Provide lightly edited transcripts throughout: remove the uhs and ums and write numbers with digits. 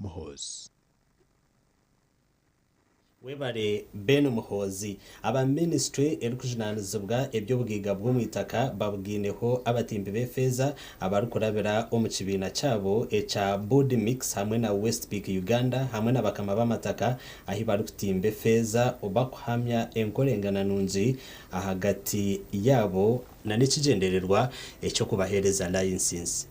Muhoozi. Webare Ben Muhoozi. Aba minisiture erikujunanizibwa eby'obugaiga bw'omwitaka babugaineho abatimbi b'efeeza abarikurabira omu kibiina kyabo ekya Budmix hamwe na Westpic Uganda hamwe na bakama b'amataka ahi barikutimba efeeza bakuhamya enkorengana nungi ahagati yaabo na n'ekigyendererwa eky'okubaheereza layisinsi.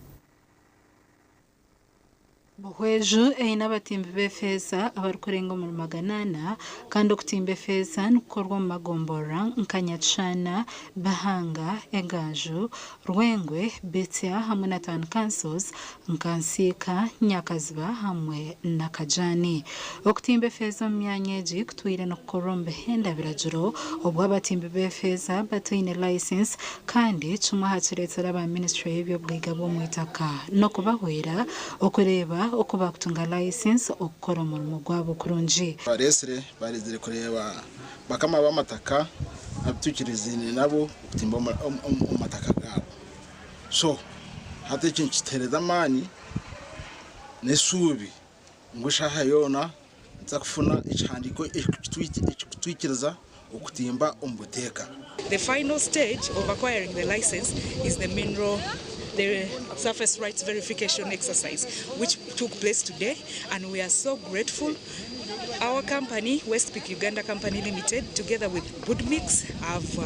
Buhweju eine abatimbi b'efeeza abarikurenga omuri 400 kandi okutimba efeeza nikukorwa omu magomborora nka Nyakishaana, Bihanga, Egaaju, Rwengwe, Bitsya hamwe na Town Councils nka Nsiika, Nyakaziba hamwe na Kajaani. Okutimba efeeza omu myanya egi kutwire nikukorwa omu bihenda biragiro obwo abatimbi b'efeeza bataine layisinsi Kandi kimwe aha kireetsire aba minisiture y'eby'obugaiga bw'omwitaka n'okubahwera okureeba oku baakutunga layisinsi okukora omurimo gwabo kurungi. Abareetsire bareezire kureeba bakama b'amataka abu twikirizaine nabo okutimba omu mataka gaabo. So hati eki nikituheereza amaani n'eshuubi ngu eshaaha yoona nituza kufuna ekihandiiko ekirikutwikiriza okutimba omu buteeka. The final stage of acquiring the licence is the mineral the surface rights verification exercise which took place today and we are so grateful. Our company, Westpic Uganda Company Limited, together with Budmix have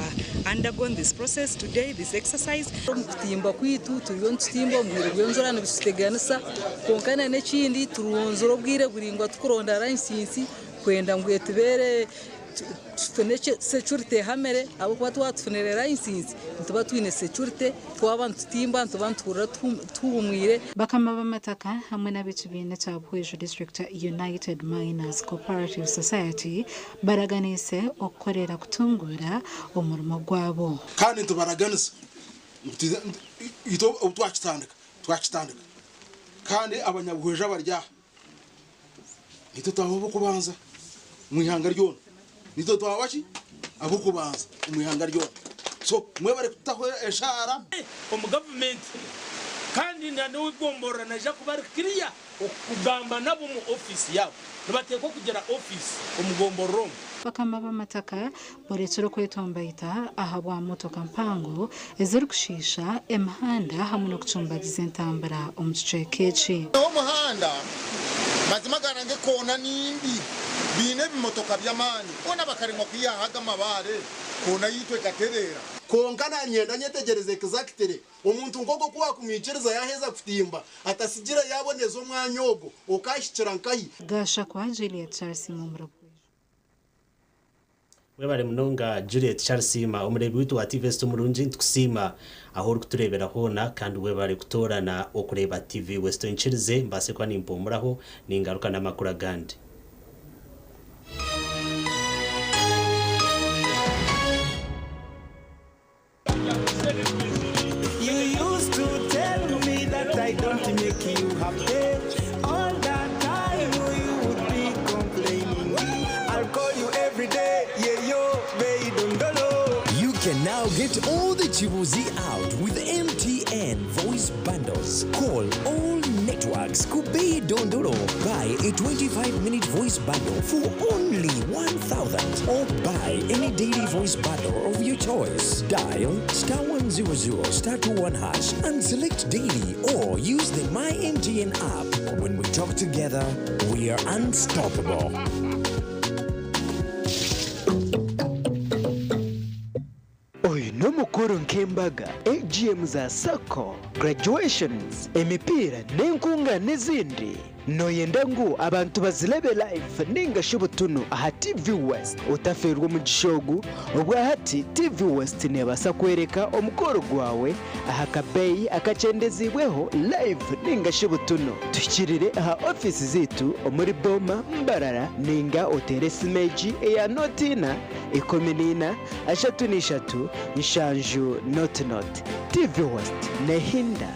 undergone this process today, this exercise. Omu kutimba kwaitu turiyo nitutimba omu bwire bw'enjura nibituteganisa kwonka n'ekindi turunzire obwire buraingwa tukuronda layisinsi kwenda ngu etubeere tufune security ehamire ahabw'okuba twaba tufunire layisinsi nituba twine security twaba nitutimba nituba nituhurira tuhumwire. Bakama b'amataka hamwe n'ab'ekibiina kya Buhweju District United Miners Cooperative Society baraganiise okukorera kutunguura omurimo gwabo. Kandi nitubaraganisa ngu itwe obu twakitandika, twakitandika. Kandi abanyabuhweju abari aha Nitwe twaba ab'okubanza omu ihanga ryona. Nitwe twaba ki? Ab'okubanza omu ihanga ryona. So mwebare kutaho eshaara. Omu gavumenti kandi na n'ow'egomborora naija kuba ari clear okugamba nabo omu ofiisi yaabo. Nibateekwa kugira ofiisi omu gomborora omu. Bakama b'amataka borekire okwetomboita ahabwa motoka mpango ezirikushiisha emihanda hamwe n'okucumbagiza entambura omu kicweka eki. Omuhanda mazima garange koona nimbi biine ebimotoka by'amaani boona bakaremwa kwihaho aga amabaare koona yitu ekatereera. Kwonka nanyenda nyetegyereze exactly omuntu nk'ogwo ku wakumwikiriza yaheza kutimba atasigira yaboneza omwanya ogwo okahikira nkahi? Gashakwa Juliet Kyarisiima omuri Bwiju. Webare munonga Juliet Kyarisiima omureebi waitu wa TV West omurungi nitukusiima ahu orikutureebera hoona kandi webare kutoorana okureeba TV West oinkirize mbaase kuba nimpumuraho ningaruka n'amakuru agandi. You used to tell me that I don't make you happy All that time you would be complaining I'll call you every day, yeah yo, bae dondolo You can now get all the Chibuzi out with MTN voice bundles. Call all networks Kubei Dondolo. Buy a 25-minute voice bundle for only 1,000 or buy any daily voice bundle of your choice. Dial star 100 star 21 hash and select daily or use the My MTN app. When we talk together, we are unstoppable. Oyu n'omukoro nk'embaga, AGM za sacco, graduations, emipiira n'enkungaana ezindi. Noyenda ngu abantu bazirebe live ninga shi butunu aha TV West? Otafeerwa omugisha ogu, obwahati TV West nebaasa kworeka omukoro gwawe aha kabeeyi akakyendeziibweho live ninga shi butunu. Tuhikirire aha ofiisi zaitu omuri Boma, Mbarara ninga oteere esimu egi eya nooti ina, 14, 33, 70 0. TV West nehinda.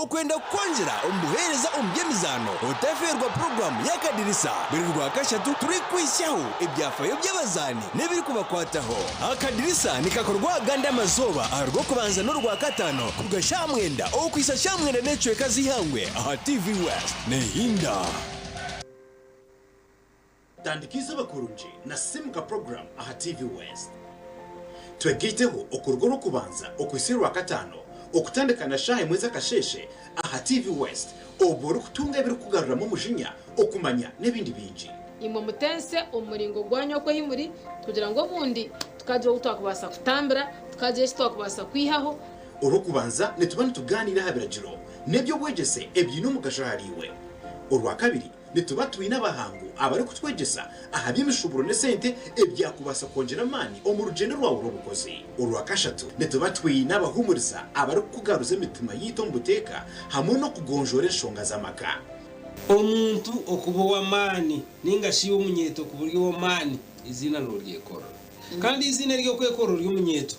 Okwenda kukwongyera omu buheereza omu by'emizaano, otafeerwa puroguraamu y'Akadirisa buri Rwakashatu turikukwitsyaho ebyafayo by'abazaani n'ebirikubakwataho. Akadirisa nikakorwa agandi amazooba aha Rwokubanza n'Orwakataano kuruga shaaha mwenda okuhitsya shaaha mwenda n'ekicweka z'eihangwe aha TV West. Nehinda. Tandika eizooba kurungi na Simuka Program aha TV West. Twegaiteho okuruga Orwokubanza okuhitsya Orwakataano okutandika na shaaha emwe z'akasheeshe aha TV West obwo orikutunga ebirikukugaruramu omujinya, okumanya n'ebindi bingi. Imwe mutense omu muringo gwanyu oku ahi muri, kugira ngu obundi tukagira ou twakubaasa kutambira, tukagira eki twakubaasa kwihaho. Orwokubanza nituba nitugaaniira aha biragiro n'eby'obwegyese ebiine omugasho ahariiwe. Orwakabiri Nituba twine abahangu abarikutwegyesa aha by'emishuuburo n'esente ebyakubaasa kwongyera amaani omu rugyendo rwawe rw'obukozi. Orwakashatu, nituba twine abahuumuriza abarikukugaruza emitima yaitu omu buteeka hamwe n'okugonjoora enshonga z'amaka. Omuntu okuba ow'amaani nainga shi iwe omunyeeto okuba ori ow'amaani, eiziina nooryekorera. Kandi eiziina ery'okwekorera ori omunyeeto,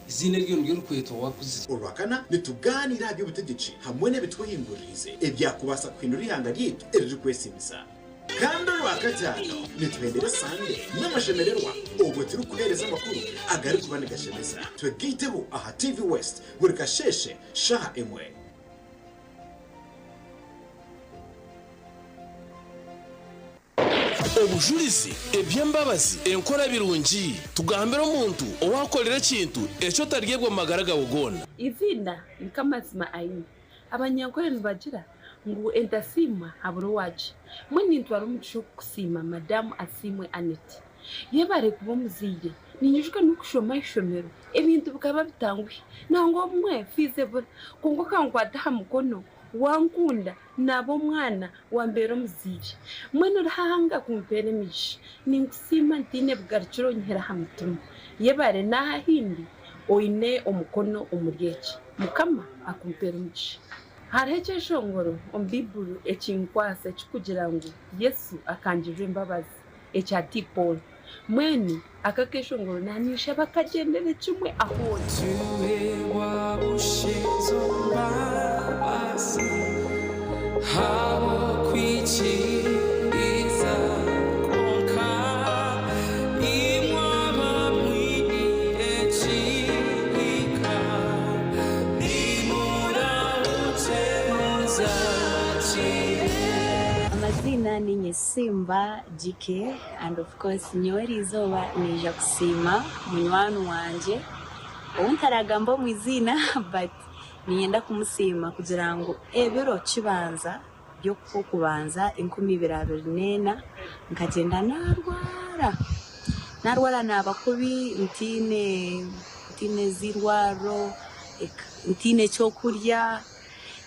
eiziina eryo niryo orikwetwa waakuzire. Orwakana, nitugaaniira aha by'obutegyeki hamwe n'ebitwehinguririize ebyakubaasa kuhindura eihanga ryaitu eririkwesiimisa. Kandi Orwakataano, nituhendera esande n'amashemererwa obwo turikuheereza amakuru agarikuba nigashemeza. Twegaiteho aha TV West buri kasheeshe shaaha emwe. Obujurizi, eby'embabazi, enkora birungi. Tugambire omuntu owaakukorera ekintu eki otaryebwa omu magara gaawe goona. Eiziina nk'amazima aine. Abanyankore nibagira ngu entasiimwa habura owaagye. Mbwenu nintwara omugisha ogu kusiima Madamu Asiimwe Annet. Yebare kuba omuzaire. Ninyijuka n'okushoma aha ishomero ebintu bikaba bitanguhi. Nangwa obumwe fiizi ebura kwonka okankwata aha mukono wankunda Naaba omwana, wambeera omuzaire. Mbwenu Ruhanga kumpeera emigisha. Ninkusiima ntaine bugarukiro onyihire aha mutima. Yebare n'aha ahindi oine omukono omuri eki. Mukama akumpeere omugisha. Hariho ekyeshongoro omu Baiburi ekinkwasa ekirikugira ngu Yesu akangirira embabazi, ekya T. Paul. Mbwenu aka akeshongoro naninshaba kagyendere kimwe ahoona. Tuheebwa busha ezo mbabazi Ahabw'okwikiriza kwonka. Imwe abamwiniire ekihika, Nimurahukye muzaakire. Amaziina ninye Simba GK and of course nyowe eriizooba naija kusiima munywani wangye ou ntaragamba omu iziina but niinyenda kumusiima kugira ngu ebiro kibanza by'okubanza 2024 nkagyenda naarwara, naarwara naaba kubi ntaine ntaine z'eirwariro, ntaine ky'okurya.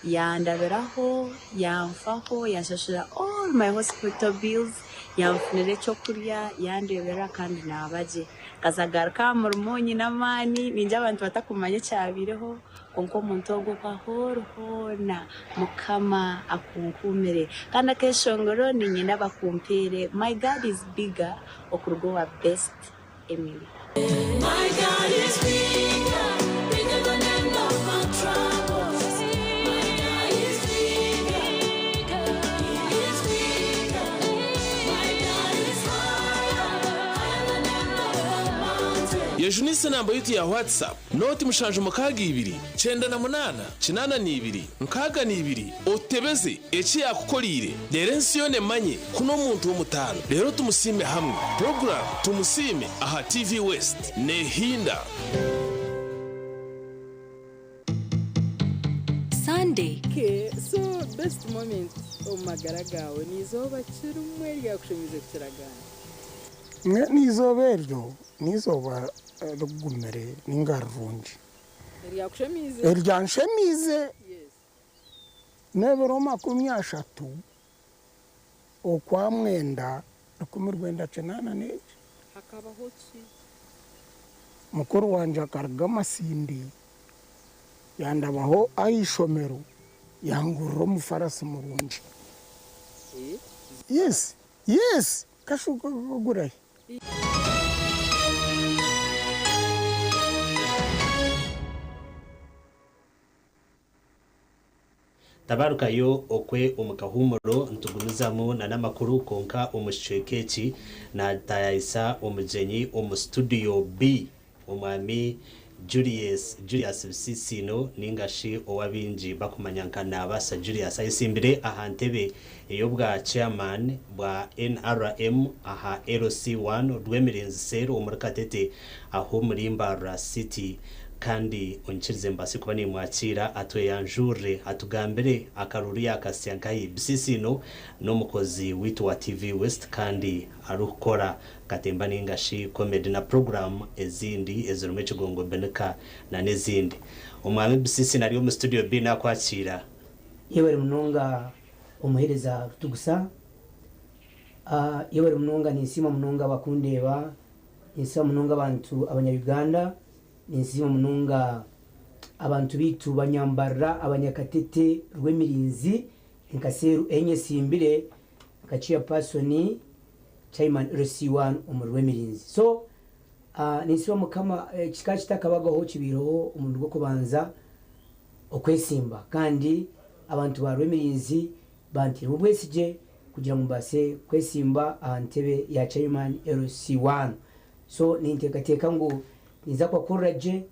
Yandabiraho, yanfaho, yanshashurira all my hospital bills, yanfunira ekyokurya, yandeeberera kandi naaba gye. Nkaza garuka aha murimo nyine amaani, ningira abantu batakumanya ekyabaireho, kwonka omuntu ogwo oku ahu ori hoona Mukama akunkuumire. Kandi akeshongoro niinyenda bakumpeere My God is bigger okuruga owa Best Emily. My God is bigger, bigger than any of my troubles. My God is bigger, He is bigger. My God is higher, higher than any of my mountains. Yejunise enamba yaitu ya WhatsApp nooti 762 98 82 62 otutebeze eki yaakukoriire reero ensi yoona emanye ku n'omuntu w'omutaano reero tumusiime hamwe. Puroguraamu Tumusiime aha TV West neehinda. Sunday. Okay, so best moment omu magara gaawe n'eizooba ki rimwe eryakushemeize kukira agandi? Mbwenu eizooba eryo n'eizooba rigumire ninga rirungi. Eryakushemeize? Eryanshemeize. N'ebiro 30 Okwamwenda 1981. Hakabaho ki? Mukuru wangye akaruga Masindi yandabaho aha ishomero yangurira omufarasi murungi. Yes, yes, kashuka ogurahi? Tabarukayo okwe omu kahuumuro nitugumizamu na n'amakuru kwonka omu kicweka eki naatayayisa omugyenyi omu studio B omwami Julius Julius Bisisiino ninga shi ou abaingi bakumanya nka Naabasa Julius ayesimbire aha ntebe ey'obwa chairman bwa NRM aha LC1 Rwemirinzi Cell omuri Katete ahu omuri Mbarara City Kandi onyikirize mbaase kuba nimwakiira atweyanjurire atugambire akaruru yakasya nkahi. Bisisiino n'omukozi waitu wa TV West kandi arikukora katemba ninga shi comedy na puroguramu ezindi ezirimu ekigongo binika na n'ezindi. Omwami Bisisiino ari omu studio B nakwakiira. Yebare munonga omuhereza Rutugusa. Yebare munonga ninsiima munonga abakundeeba, ninsiima munonga abantu abanya Uganda. Ninsiima munonga abantu baitu banyambarira abanyakatete Rwemirinzi nka seeru ei nyesimbire nka chairperson, chairman LC1 omuri Rwemirinzi. So ninsiima Mukama kikaba kitakabagaho kibaireho omurundi gw'okubanza okwesimba kandi abantu ba Rwemirinzi banteiremu obwesigye kugira ngu mbaase kwesimba aha ntebe ya chairman LC1. So ninteekateeka ngu Ninza kubakorera gye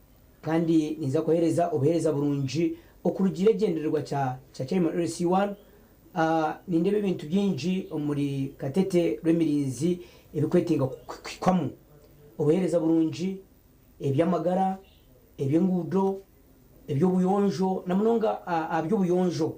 kandi ninza kubaheereza obuheereza burungi okurugiirira ekigyendererwa kya kya Chairman LC1. Nindeeba ebintu bingi omuri Katete Rwemirinzi ebikwetenga kuhikwamu. Obuheereza burungi, eby'amagara, eby'enguudo, eby'obuyonjo na munonga aha by'obuyonjo.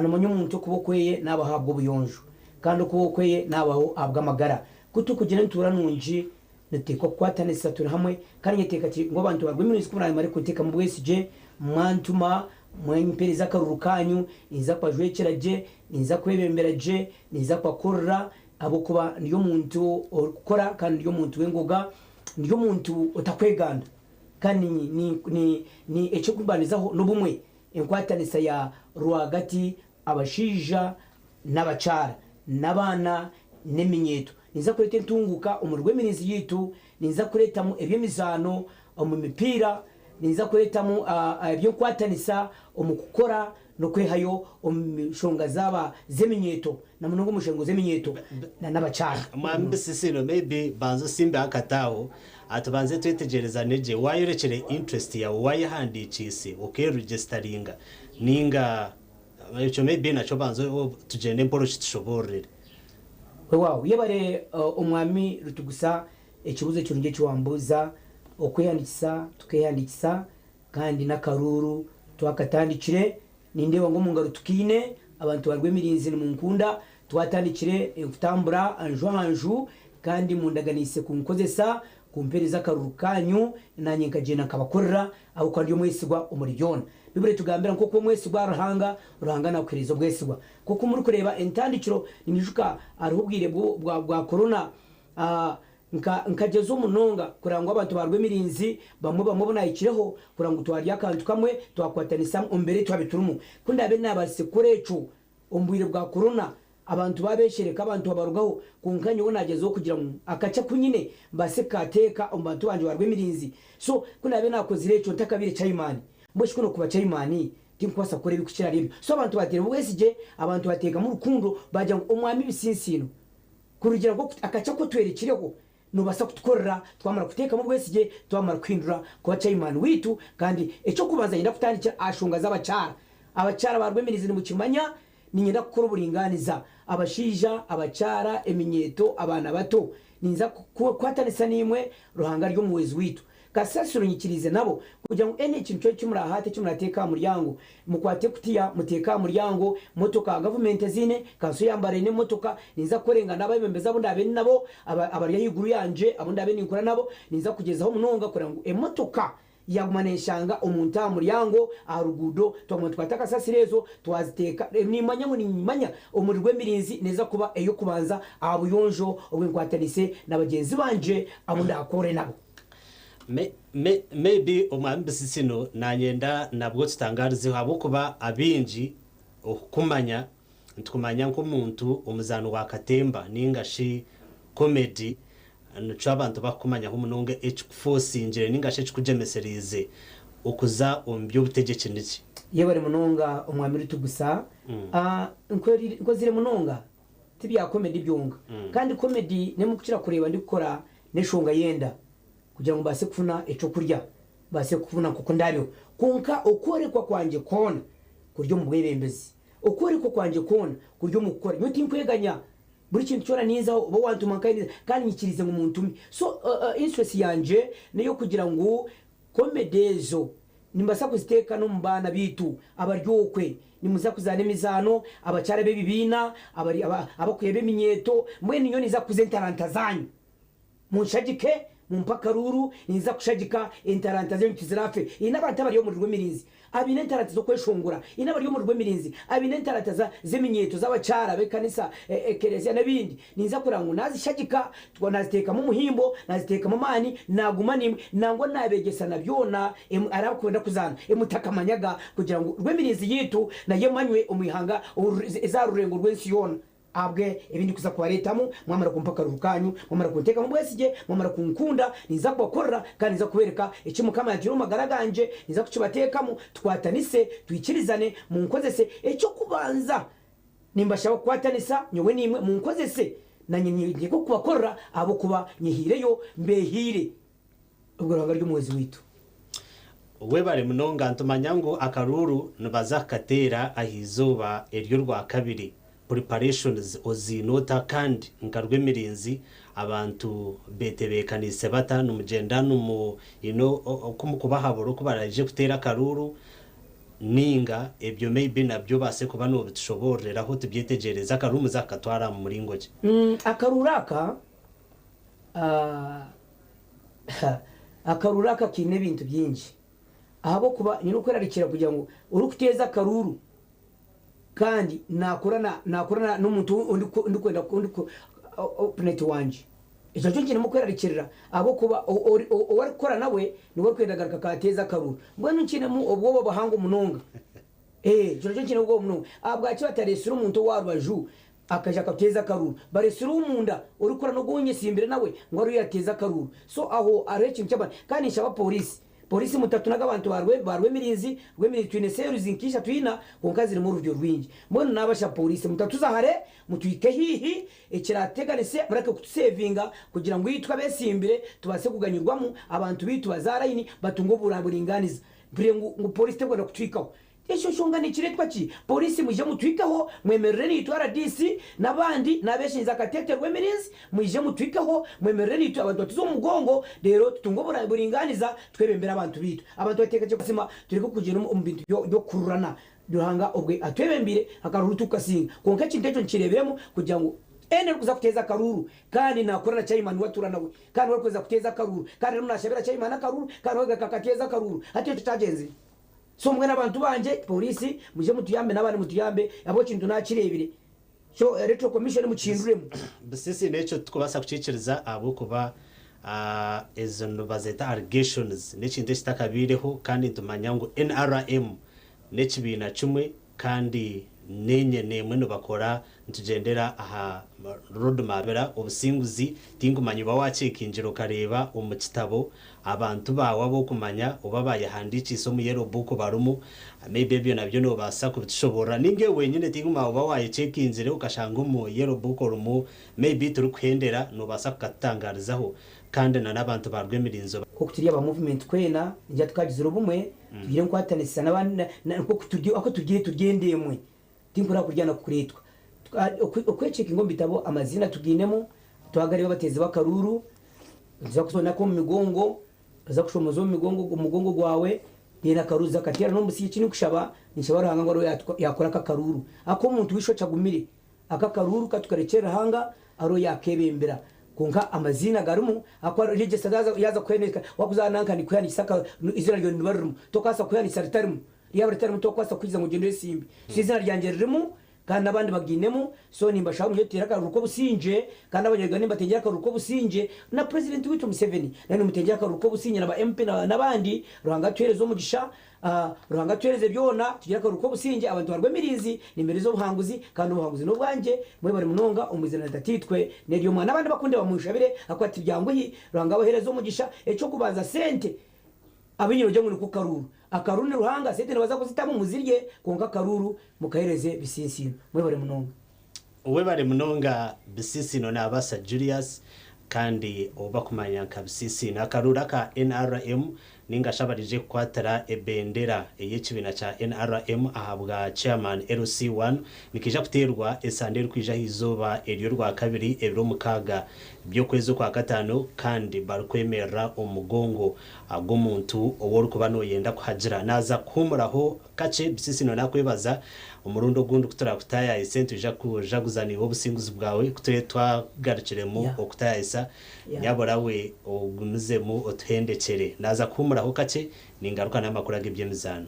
Nomanya omuntu okuba okweye naabaho ahabw'obuyonjo kandi okuba okweye naabaho ahabw'amagara. Ku turikugira entuura nungi Nituteekwa kukwatanisa turi hamwe, kandi nyeteekateekire ngu abantu ba Rwemirinzi ku muraamare kunteekamu obwesigye, mwantuma, mwampereza akaruru kaanyu, ninza kubajwekyera gye, ninza kwebembera gye, ninza kubakorera ahabw'okuba ndi omuntu orikukora kandi ndi omuntu w'engoga, ndi omuntu otakweganda kandi ni eky'okubandizaho n'obumwe, enkwatanisa ya rwagati abashaija n'abakyara, n'abaana n'eminyeeto. Ninza kureeta entunguuka omuri rw'emirinzi yaitu, ninza kureetamu eby'emizaano omu mipiira, ninza kureetamu eby'enkwatanisa omu kukora n'okwehayo omu nshonga zaaba z'eminyeeto na munonga omu nshengo z'eminyeeto n'abakyara. Mwami Bisisino maybe banza osimbeho akati aho tubanze twetegyerezane gye, wayorekire interest yaawe, wayehandiikiise okeregisitaringa ninga Ekyo maybe nakyo banza tugyende mpora okitushoboororere. Wewawo yebare omwami Rutugusa ekibuzo kirungi eki wambuuza, okwehandikisa tukehandikisa kandi nakaruuru twakatandikire nindeeba ngu omungaro tukaine abantu ba Rwemirinzi nimunkunda twatandikire kutambura nju aha nju kandi mundaganiise kunkozesa kumpereza akaruru kanyu nanye nkagyenda nkabakorera ahabw'okuba ndi omwesigwa omuri byona. Baiburi etugambira ngu okuba omwesigwa ahari Ruhanga, Ruhanga nakuhereza obwesigwa. Nk'oku murikureeba entandikiro, ninyijuka hariho obwire bwa corona, nkagyezwa munonga kureba ngu abantu ba Rwemirinzi bamwe bamwe obu nahikireho kureba ngu twarya akantu kamwe twakwatanisa omu mbeera ei twabaire turimu. Ku ndaabe naabaasise kukora ekyo omu bwire bwa corona, Abantu baabeshereka, abantu babarugaho, kwonka nyowe naagyezaho kugira ngu akakye aku nyine mbaase kukateeka omu bantu bangye ba Rwemirinzi. So, ku naabaire naakozire ekyo ntakabaire chaimani. Mbwenu shi ku nookuba chaimani, tinkubaasa kukora ebirikukira ahari ebyo. So abantu baateeraho obwesigye, abantu baateekamu rukundo, baagira ngu Omwami Bisinsiino, kurugiirira nk'oku akakye aku otwerekireho, noobaasa kutukorera twamara kuteekamu obwesigye, twamara kuhindura kuba chaimani waitu. Kandi eky'okubanza niinyenda kutandikira aha shonga z'abakyara. Abakyara ba Rwemirinzi nimukimanya, Niinyenda kukora oburingaaniza, abashaija, abakyara, eminyeeto, abaana bato. Ninza kukwatanisa naimwe, Ruhanga ari omuhwezi waitu. Kasasiro nyikiriize nabo kugira ngu any ekintu kyona eki murahaate eki murateeka aha muryango, mukwate ekutiya muteeke aha muryango, motoka gavumenti eziine, kanso ya Mbare eine emotoka, ninza kukorenga n'abebembezi abu ndaabe ndi nabo, abari ahaiguru yangye abu ndaabe ninkora nabo, ninza kugyezaho munonga kureba ngu emotoka Yaguma nenshanga omuntu aha muryango aha ruguudo, twaguma nitukwata kasasiro ezo twaziteeka, nimanya ngu ninyimanya omuri Rwemirinzi neeza kuba ey'okubanza aha buyonjo obwe nkwatanise na bagyenzi bangye abu ndaakore nabo. Maybe Omwami Bisisino nanyenda nabwo tutangarizeho ahabw'okuba abaingi okukumanya nitukumanya nk'omuntu omuzaani wa katemba ninga shi comedy Nikyo abantu bakukumanyaho munonga ekikufosingire ninga shi ekikugyemesereize okuza omu by'obutegyeki niki? Yebare munonga omwami Rutugusa. Ah, nkozire munonga ti bya comedy byonka. Kandi comedy nemukukira kureeba ndikukora n'enshonga yenda kugira ngu mbaase kufuna ekyokurya, mbaase kufuna nk'oku ndaabeho. Kwonka okworekwa kwangye kwona kuri omu bwebembezi. Okworekwa kwangye kwona kuri omu kukora. Nyowe tinkweganya. Buri kintu kyona ninzaho oba wantuma nkahi ninza kandi nyikiriize ngu muntume. So interest yangye n'eyokugira ngu comedy ezo nimbaasa kuziteeka n'omu baana baitu abari okwe. Nimuza kuzaana emizaano, abakyara b'ebibiina, abari abakureeba eminyeeto, mbwenu nyowe ninza kukuza entaranta zaanyu. Munshagike, mumpe akaruuru, ninza kushagika entaranta zenyu tiziraafe. Haine abantu abari omuri Rwemirinzi abaine entaranta z'okweshongora, haine abari omuri Rwemirinzi abaine entaranta z'eminyeeto z'abakyara b'ekanisa, ekereziya n'ebindi. Ninza kureba ngu naazishagika, naaziteekamu omuhimbo, naaziteekamu amaani, naaguma naimwe, nangwa naabeegyesa na byona arakwenda kuzaana emutakamanyaga kugira ngu Rwemirinzi yaitu nayo emanywe omu ihanga eza rurengo rw'ensi yoona. Ahabwe ebi ndikuza kubareetamu, mwamara kumpa akaruhu kaanyu, mwamara kunteekamu obwesigye, mwamara kunkunda, ninza kubakorera kandi ninza kubeereka eki Mukama yaataire omu magara gangye, ninza kukibateekamu, tukwatanise, twikirizane, munkozese. Eky'okubanza, nimbashaba kukwatanisa nyowe naimwe, munkozese, nanye nteekwe kubakorera ahabw'okuba nyehaireyo, mbeehaire. Obwo Ruhanga ari omuhwezi waitu. Webare munonga nitumanya ngu akaruuru nibaza kukateera aha izooba ery'orwakabiri, preparations oziine ota kandi nka Rwemirinzi abantu betebeekaniise bata nimugyenda nimu you know oku mukubahabura oku baraije kuteera akaruuru ninga ebyo maybe nabyo obaase kuba nobitushoboororeraho tubyetegyereze akaruuru muza kukatwara mu muringo ki? Akaruuru aka Akaruuru aka kaine ebintu bingi ahabw'okuba nyine okwerarikirira kugira ngu orikuteeza akaruuru kandi naakora naakora n'omuntu ou ndikwenda opponent wangye. Ekyo nakyo nkinemu okwerarikirira ahabw'okuba ou arikukora nawe niwe arikwenda kugaruka akateeza akaruuru. Mbwenu nkinemu obwoba buhango munonga. Ekyo nakyo nkinemu obwoba munonga. Ahabwaki batareetsire omuntu owa rubaju Akaija akateeza akaruuru. Baresire ow'omunda orikukora n'ogwo ou nyesimbire nawe ngu ariyo yateeza akaruuru. So aho hariho ekintu ky'amaani. Kandi ninshaba pooriisi, pooriisi mutatunaga abantu ba ba Rwemirinzi, Rwemirinzi twine seeruzi nka ishatu ina kwonka zirimu oruryo rwingi. Mbwenu naabashaba pooriisi mutatuza hare, mutuhike haihi, ekiratuteganise mureke kutuseevinga kugira ngu itwe abeesimbire tubaase kuganyirwamu, abantu baitu baze aha layini batunge oburingaaniza. Mpurire ngu ngu pooriisi terikwenda kutuhikaho. Ekyo kyonka nikireetwa ki? Poliisi mwije mutuhikeho, mwemerere naitwe rdc n'abandi n'abeshengyeza Kateete Rwemirinzi mwije mutuhikeho, mwemerere naitwe abantu batuze omu mugongo reero tutunge oburingaaniza twebembere abantu baitu. Abantu bateekateekye kuzima tureke kugyenda omu bintu by'okukururana. Ruhanga obwe atwebembeire akaruuru tukukasinga. Kwonka ekintu ekyo nkireebiremu kugira ngu N arikuza kuteeza akaruuru kandi naakora na Chairman we atuura nawe kandi we arikuza kuteeza akaruuru kandi arimu naashabira Chairman akaruuru kandi we agaruka akateeza akaruuru. Hati ekyo kyagyenzire. So mbwenu abantu bangye police mwije mutuyambe nabandi mutuyambe ahabwa ekintu nakirebire so electoral commission mukihinduremu. Busisi nekyo titukubaasa kukikiriza ahabw'okuba ezo nibazeta allegations nekintu ekitakabaireho kandi nitumanya ngu nrm nekibiina kimwe kandi nenyena emwe nibakora nitugyendera aha road map obusinguzi tinkumanya oba wacekingira okareeba omu kitabo abantu baawe abu okumanya oba bayehandikiise omu yellow book barimu maybe ebyo nabyo nobaasa kubitushoborora ninga iwe wenyine tinkumanya oba wayecekingire okashanga omu yellow book orimu maybe turikuhendera nobaasa kukatutangarizaho kandi na n'abantu ba Rwemirinzo. Nk'oku turi aba movement twena ningira tukagizire obumwe tugire enkwatanisa n'abandi nk'oku turi oku turi turi enda emwe tinkureba kuryana kukureetwa okwecekinga omu bitabo amaziina tugiinemu twagareeba abateezi b'akaruuru nituza kuzonaka omu migongo oza kushomoza omu migongo omu mugongo gwawe then akaruuru za kateera n'omubusi eki nikushaba ninshaba Ruhanga ngu ariwe yakora aka akaruuru ak'omuntu w'eishokye agumire Aka akaruuru katukarekyere Ruhanga ariwe yakebembera kwonka amaziina garimu ahakuba register yaza kuhendeka wakuza nanka nikuhandikisa izina ryawe niriba ririmu tokubaasa kuhandikisa ritarimu ryaba ritarimu tokubaasa kwiza ngu ogyende oyesimbe so izina ryangye ririmu kandi nabandi bagiinemu so nimbashaba mwije tuteere akaruuru kobusingye kandi abanya Uganda nimbatengyera akaruuru kobusingye na president waitu Museveni nawe nimutengyera akaruuru kobusingye na ba MP nabandi Ruhanga atuhereze omugisha Ruhanga atuhereze byona, tugire akaruuru k'obusingye, abantu barwe emirinzi, nimbereza obuhanguzi, kandi obuhanguzi n'obwangye, mwebare munonga, omu izina rya Tataitwe n'ery'Omwana. N'abandi bakunde bamunshabire, ahakuba tibyanguhi, Ruhanga abahereze omugisha. Eky'okubanza sente. Abinyiro ngu niko karuru. Akaruru ni Ruhanga, sente nibaza kuzitamu muzirye, kwonka akaruru mukahereze Bisinsino. Mwebare munonga. Webare munonga Bisinsino Naabasa Julius kandi ou bakumanya nka Bisinsino. Akaruru aka NRM ninga shi abarije kukwatira ebendera ey'ekibiina kya NRM ahabwa Chairman LC1 nikaija kuteerwa esande erikwija ah'eizooba ery'orwakabiri ebiro 6 by'okwezi okwakataano kandi barikwemerera omu mugongo gw'omuntu ou orikuba nooyenda kuhagira. Naaza kuhuumuraho kakye Bisinsino naakwebaza omurundi ogundi ku turakutaayaayise nitwija kujaguza naiwe obusinguzi bwawe ku turibe twagarukiremu okutaayaayisa nyabura we ogumizemu otuhendekyere. Naaza kuhuumuraho kakye ningaruka n'amakuru ag'eby'emizaano.